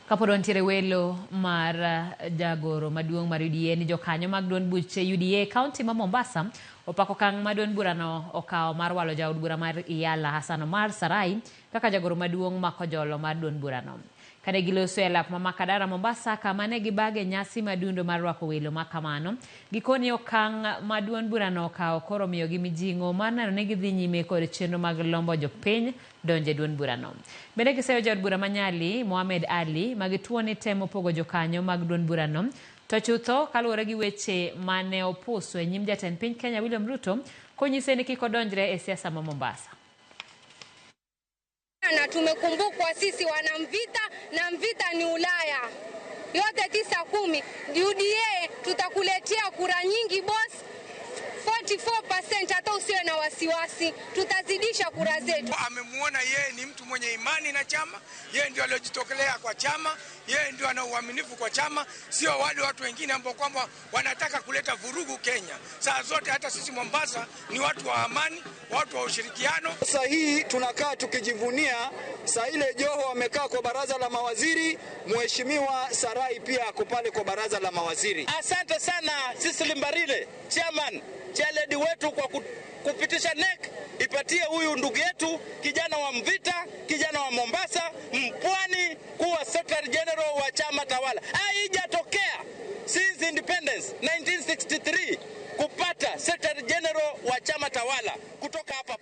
Kapod wantiere welo mar jagoro maduong' mar UDA ni jokanyo mag duond buch UDA e kaunti ma Mombasa opako okang' ma duond burano okawo mar walo jaod bura mar Iyala Hassan Omar Sarai kaka jagoro maduong' ma kojolo mar duond burano. Kane giloso e lap ma Makadara Mombasa kama ne gibage nyasi madundo mar rwako welo ma kamano, gikoni okang' ma duond burano okawo koro miyogi mijing'o mar neno ni gidhi nyime kod chenro mag lombo jopiny donjo e duond burano. Bende giseyo jaod bura ma Nyali, Mohamed Ali, ma gituo ni temo pogo jokanyo mag duond burano. To chutho, kaluwore gi weche mane opuso e nyim jatend piny Kenya William Ruto, konyise ni kik odonjre e siasa ma Mombasa. Na tumekumbukwa sisi wana Mvita na Mvita ni Ulaya yote 9 10. UDA tutakuletea kura nyingi, boss, 44%, hata usiwe na wasiwasi, tutazidisha kura zetu. Amemuona yeye ni mtu mwenye imani na chama, yeye ndio aliyojitokelea kwa chama, yeye ndio ana uaminifu kwa chama, sio wale watu wengine ambao kwamba wanataka kuleta vurugu Kenya. Saa zote hata sisi Mombasa ni watu wa amani, watu wa ushirikiano. Sasa hii tunakaa tukijivunia, saa ile Joho amekaa kwa baraza la mawaziri, Mheshimiwa Sarai pia ako pale kwa baraza la mawaziri. Asante sana Cecily Mbarire, chairman chairlady wetu kwa kupitisha NEC ipatie huyu ndugu yetu kijana wa Mvita, kijana wa Mombasa, Mpwani kuwa secretary general wa chama tawala. Haijatokea since independence 1963 kupata secretary general wa chama tawala kutoka hapa.